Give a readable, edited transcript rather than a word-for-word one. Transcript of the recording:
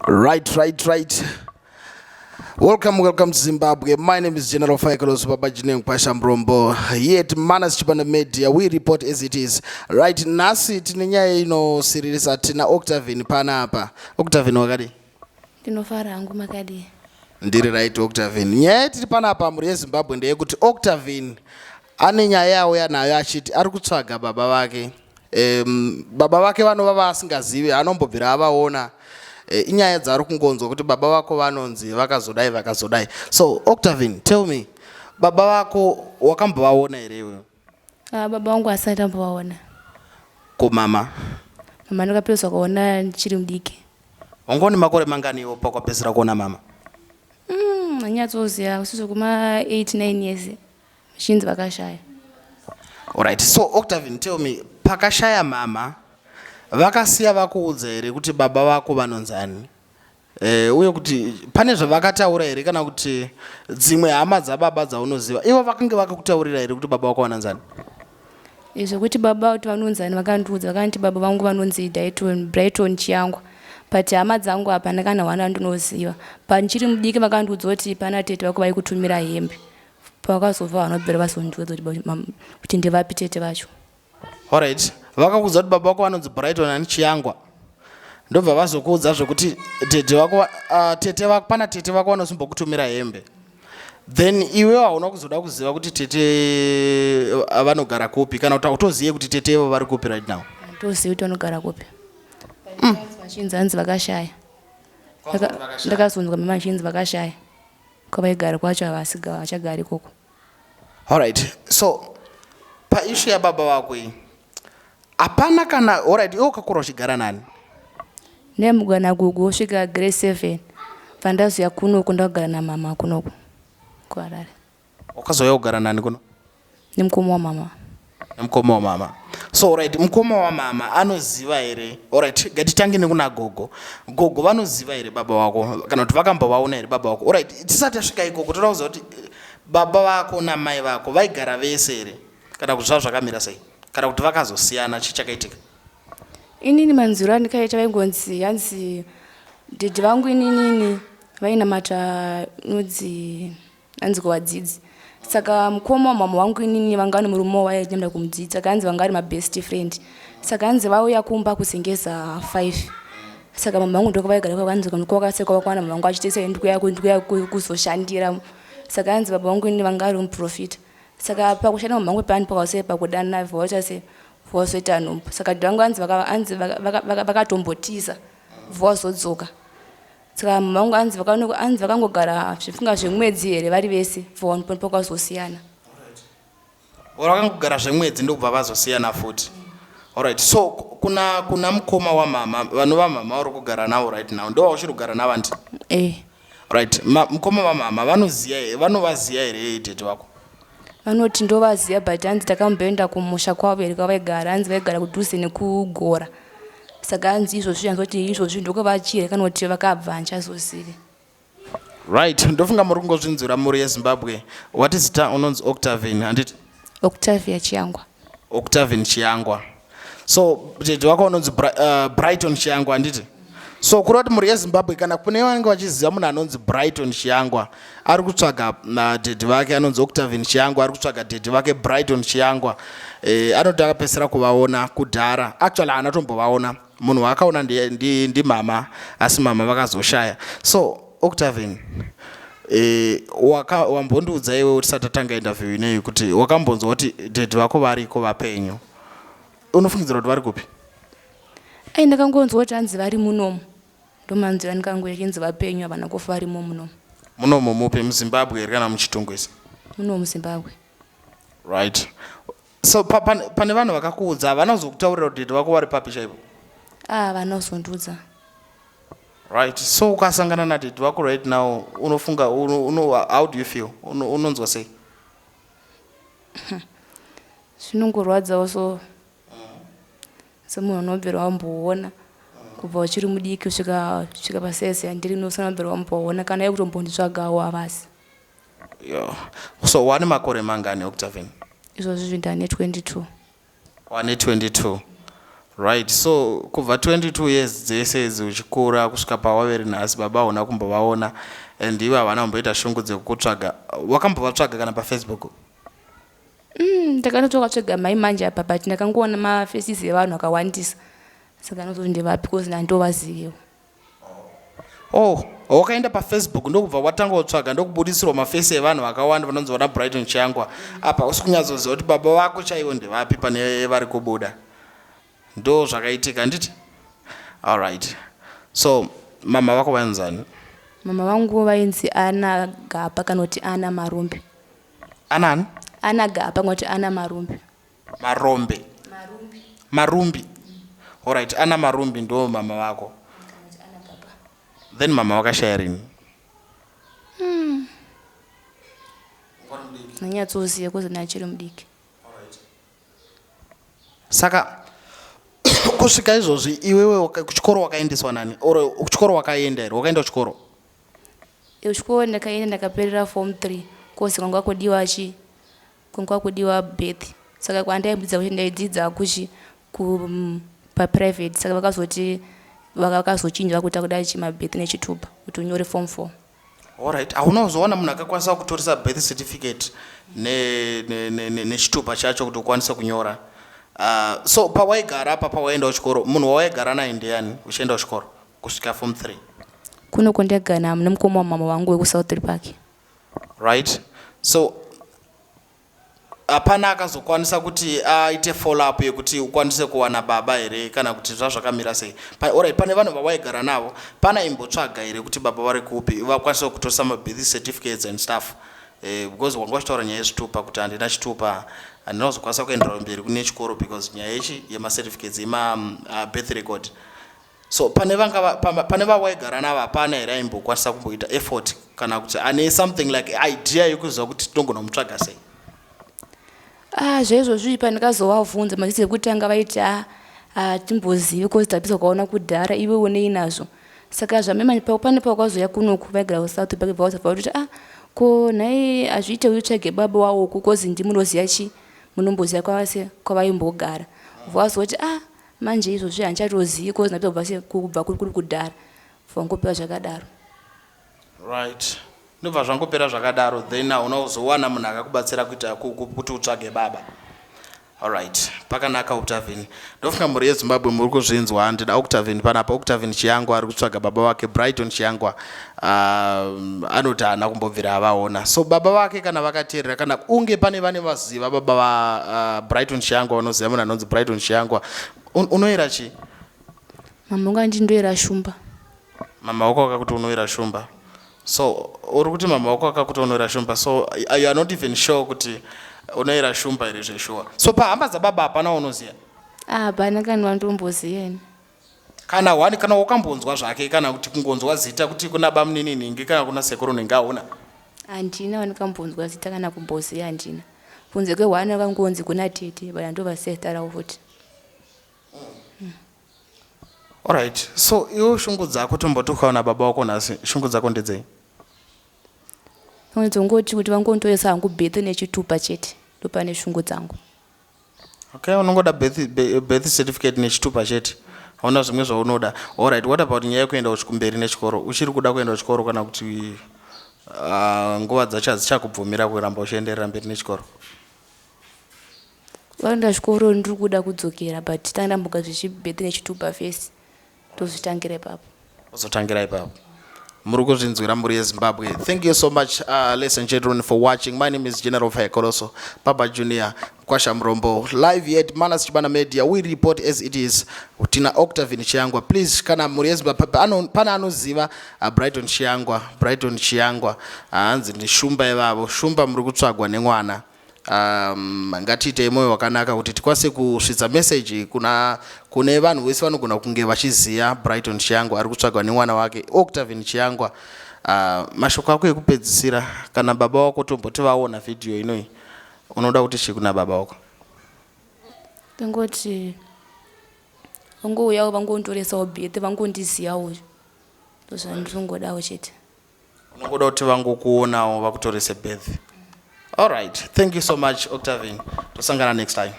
Right. Welcome, welcome to Zimbabwe. My name is General Faikalos Babajine Nkwasha Mbrombo. Here at Manas Chibanda Media, we report as it is. Right, nhasi tine nyaya inosiririsa. Tina Octavin panapa. Octavin, wakadi? Ndinofara hangu, makadii? Ndiri right, Octavin. Nyaya yetiri panapa, mhuri yeZimbabwe, ndeyekuti Octavin ane nyaya yauya nayo achiti ari kutsvaga baba vake. Baba vake vanova vaasingazivi, anombobvira avaona. Inyaya dzaari kungonzwa kuti baba vako vanonzi vakazodai, vakazodai. So Octavin, tell me, baba vako wakambovaona here iwewe? Ah, baba vangu asati ambovaona. Ko mama? Mama ndakapedzwa kuona ndichiri mudiki. Wanga une makore manganiwo pakwapedzisira kuona mama? Anyatsoziva kusizvo kuma 8 9 years chinzi vakashaya. Alright, so Octavin, tell me, pakashaya mama vakasiya vakuudza here kuti baba vako vanonzani, uye kuti pane zvavakataura here, kana kuti dzimwe hama dzababa dzaunoziva ivo vakange vakakutaurira here kuti baba vako vanonzani? Zvekuti baba kuti vanonzani vakandiudza, vakanti baba vangu vanonzi Daiton Brighton Chiyangwa, but hama dzangu hapana kana hwana ndinoziva. Pandichiri mudiki vakandiudza kuti pana tete vako vaikutumira hembe. Pavakazobva vanobvira vazondiudza kuti ndivapi tete vacho. Alright, vakakuudza kuti baba vako vanonzi Brighton ani Chiyangwa, ndobva vazokuudza zvekuti tete vako tete vako, pana tete vako vanosimbokutumira hembe. Then iwe hauna kuzoda kuziva kuti tete vanogara kupi, kana kuti hautozive kuti tete ivo vari kupi right now? Handozivi kuti vanogara kupi. Vachinzi hanzi vakashaya. Ndakazonzwa mama vachinzi vakashaya, kwavaigara kwacho havasi vachagari ikoko. Alright, so paissue yababa vako iyi hapana kana, alright, iwe wakakura uchigara nani? Ndaimbogara nagogo kusvika grade 7. Pandazoya kunoku ndakugara namama kunoku kuHarare. Wakazouya kugara nani kuno? Nemukoma wamama. Nemukoma wamama. So alright, mukoma wamama anoziva here? Alright, ngatitange nekuna gogo. Gogo vanoziva here baba vako, kana kuti vakambovaona here baba vako? Alright, tisati tasvika ikoko, toda kuziva kuti baba vako namai vako vaigara vese here, kana kuti zvava zvakamira sei, kana kuti vakazosiyana, chii chakaitika? Inini manzwiro andikaita, vaingonzi hanzi dhedhi vangu ininini vainamata nodzi hanzi kuvadzidzi. Saka mukoma wamama wangu inini vanga vane murume wavaenda kumudzidzi, saka hanzi vanga vari mabest friend. Saka hanzi vauya kumba kuzengeza 5. Saka mama vangu ndokavaigara, hanzi kwakaseka vakwana mama vangu achiti ndikuya kuzoshandira. Saka hanzi baba vangu inini vanga vari muprofita. Saka pakushanda mama vangu pani pakasei pakudana vaita sei, vazoita nhumbu. Saka dhedhi vangu hanzi vakatombotiza, vazodzoka. Saka mama vangu hanzi vakangogara zvifunga zvemwedzi here vari vese, pakazosiyana. Vakangogara zvemwedzi ndokubva vazosiyana futi. Alright, so kuna mukoma wamama vanova mama vari kugara navo right now, ndo vauchiri kugara navo, andi? Eh. Right, mukoma vamama vanoziva, vanovaziva here tete vako? Vanoti ndovaziva, but hanzi takamboenda kumusha kwavo here kwavaigara, hanzi vaigara kudhuze nekugora. Saka hanzi izvozvi hanzoti izvozvi ndokwavachiri kana kuti vakabva, handichazozivi. Right, ndofunga muri kungozvinzwira, mhuri yeZimbabwe. Wati zita unonzi Octavin, handiti? Octavia Chiyangwa. Octavin Chiyangwa. So tete wako unonzi Brighton Chiyangwa, handiti? So kureva kuti, mhuri yeZimbabwe, kana kune vanenge vachiziva munhu anonzi Brighton Chiyangwa ari kutsvaga dhedhi vake anonzi Octavin Chiyangwa, ari kutsvaga dhedhi vake Brighton Chiyangwa, anoti akapedzisira kuvaona kudhara. Actually haana tombovaona. Munhu waakaona ndimama, asi mama vakazoshaya. So Octavin, wambondiudza iwe tisati tatanga interview ineyi kuti wakambonzwa kuti dhedhi vako variko vapenyu. Unofungidzira kuti vari kupi? Ai, ndakangonzwa kuti hanzi vari munomu. Ndomanzwira ndikangoya chinzi vapenyu, havana kufa, varimo munomu. Munomu mupi? MuZimbabwe here kana muChitungwiza? Munomu Zimbabwe. Right, so pane vanhu vakakuudza, havana kuzokutaurira kuti dhedhi vako vari papi chaipo? Ah, havana kuzondiudza. Right, so ukasangana nadhedhi vako right now, unofunga how do you feel? Unonzwa sei? Zvinongorwadzawo so, semunhu unobvira wamboona kubva uchiri mudiki kusvika pasaizi yandiri nosana, bvira wamboona, kana iye kutombonditsvagawo havasi. Yo. So wane makore mangani, Octavin? Izvozvi ndane 22. Wane 22. Right, so kubva 22 years dzese idzi uchikura kusvika pawaveri nhasi, baba hauna kumbovaona and ivo havana kumboita shungu dzekukutsvaga. Wakambovatsvaga kana paFacebook? Ndakanotokatsvaga mai manje apa, but ndakangoona mafaces evanhu akawandisa, saka ndinozoti ndevapi, because ndandovazivewo. Oh, wakaenda paFacebook ndokubva watanga kutsvaga, ndokubudisirwa mafaces evanhu vakawanda vanonzi vana Brighton Chiyangwa. Apa usi kunyatsoziva kuti baba vako chaivo ndevapi pane vari kubuda. Ndo zvakaitika, handiti? Alright, so mama vako vainzani? Mama vangu vainzi Ana Gapa kana kuti Ana Marumbi. Anani? Ana Gapa kana kuti Ana Marumbi. Marombe? Marumbi. Marumbi, alright. Ana Marumbi ndo mama vako. Kana kuti Ana Gapa. Then mama vakashaya rini? Nanyatsoziva kuzi ndachiri mudiki. Saka kusvika izvozvi iwewe kuchikoro wakaendeswa nani, or kuchikoro wakaenda here? Wakaenda kuchikoro? Kuchikoro ndakaenda, ndakaperera form 3, cause kwanga kudiwa chi kwanga kudiwa birth. Saka kwandaidzidza kuti ndaidzidza kuchi ku paprivate, saka vakazoti vakazochinja vakuita kuda chimabirth nechitupa kuti unyore form 4. Alright, hauna kuzowana munhu akakwanisa kutoresa birth certificate nechitupa chacho kuti ukwanise kunyora. So pawaigara apa, pawaenda kuchikoro, munhu wawaigara naye ndiani uchienda kuchikoro kusvika form 3? Kuno kwandagara nemukoma wamama vangu wekuSouth Park. Right, so hapana akazokwanisa kuti aite follow up yekuti ukwanise kuwana baba here, kana kuti zvazvakamira sei? Alright, pane vanhu vawaigara navo, pana imbotsvaga here kuti baba vari kupi, vakwanise kutoresa mabirth certificates and stuff? Because wanga uchitaura nyaya yezvitupa kuti handina chitupa, handina kuzokwanisa kuendera mberi kune chikoro because nyaya yechi yemacertificates, yema-birth record. So pane vanga pane vawaigara navo, hapana here aimbokwanisa kumboita effort kana kuti ane something like idea yekuziva kuti tinogona kumutsvaga sei? Ah, zvaizvozvi pandikazovabvunza mazisi ekutanga vaiti, "Ah, hatimbozivi, cause tapisa kuvaona kudhara, iwe unei nazvo?" Saka zvamema pane pakazoya kunoku vaigara kuSouth Park, bva vazobva kuti, "Ah, ko nhai, hazviite utsvage baba wawoku, cause ndimunoziva chi munomboziva kwavase kwavaimbogara." Vazoti, "Ah, manje izvozvi handichatozivi, cause ndapedza kubva se kubva kuri kuri kudhara." Vangopera zvakadaro. Right, ndobva zvangopera zvakadaro. Then hauna kuzowana munhu akakubatsira kuita kuti utsvage baba. Alright, pakanaka, Octavin. Ndofunga mhuri yeZimbabwe muri kuzvinzwa. Ndida Octavin panapa, Octavin Chiyangwa, ari kutsvaga baba vake Brighton Chiyangwa. Anoti haana kumbobvira avaona. So baba vake kana vakateerera, kana unge pane vane vaziva baba vaBrighton Chiyangwa, vanoziva munhu anonzi Brighton Chiyangwa. Unoyera chii? Mama vangu andindoyera shumba. Mama wako akakuti unoyera shumba. So uri kuti mama wako akakuti unoyera shumba, so you are not even sure kuti unoyera shumba here zveshuwa. So pahama dzababa hapana unoziva? Ah, hapana kana wandomboziva ini. Kana one, kana wakambonzwa zvake, kana kuti kungonzwa zita kuti kuna bamunini nhingi kana kuna sekuru nhingi, hauna? Handina wandikambonzwa zita kana kumboziva, handina, kunze kwehwana vangonzi kuna tete, but handovasiya zita ravo futi. Alright, so iwe shungu dzako, tomboti ukaona baba wako nhasi, shungu dzako ndedzei? Pamwe dzongoti kuti vangonditoresa hangu birth nechitupa chete, ndopane shungu dzangu. Okay, unongoda birth certificate nechitupa chete, hauna zvimwe zvaunoda. Alright, what about nyaya yekuenda kumberi nechikoro? Uchiri kuda kuenda kuchikoro, kana kuti nguva dzacho hadzichakubvumira kuramba uchienderera mberi nechikoro? Vaenda chikoro ndiri kuda kudzokera, but tanga ndamboga zvichibirth nechitupa first, tozvitangira ipapo. Uzotangira ipapo. Muri kuzvinzwira, mhuri yeZimbabwe. Thank you so much, ladies and gentlemen, for watching. My name is General Fayakoloso Baba Junior Kwasha Murombo, live here at Manas Chibana Media. We report as it is. Tina Octavin Chiyangwa. Please, kana mhuri yeZimbabwe pane anoziva Brighton Chiyangwa, Brighton Chiyangwa, hanzi uh, ndishumba ivavo. Shumba, muri kutsvagwa nemwana. Ngatiitei mwoyo wakanaka kuti tikwanise kusvitsa meseji kuna kune vanhu vese vanogona kunge vachiziva Brighton Chiyangwa, ari kutsvagwa nemwana wake Octavin Chiyangwa. Mashoko ako ekupedzisira, kana baba wako tomboti vaona vhidhiyo inoi, unoda kuti chii kuna baba wako? Ndongoti vangouyawo, vangondoresawo birth, vangondiziyawo, ndozvandinongodawo chete. Unongoda kuti vangokuonawo, vakutorese birth. Alright, thank you so much, Octavin. Tosangana next time.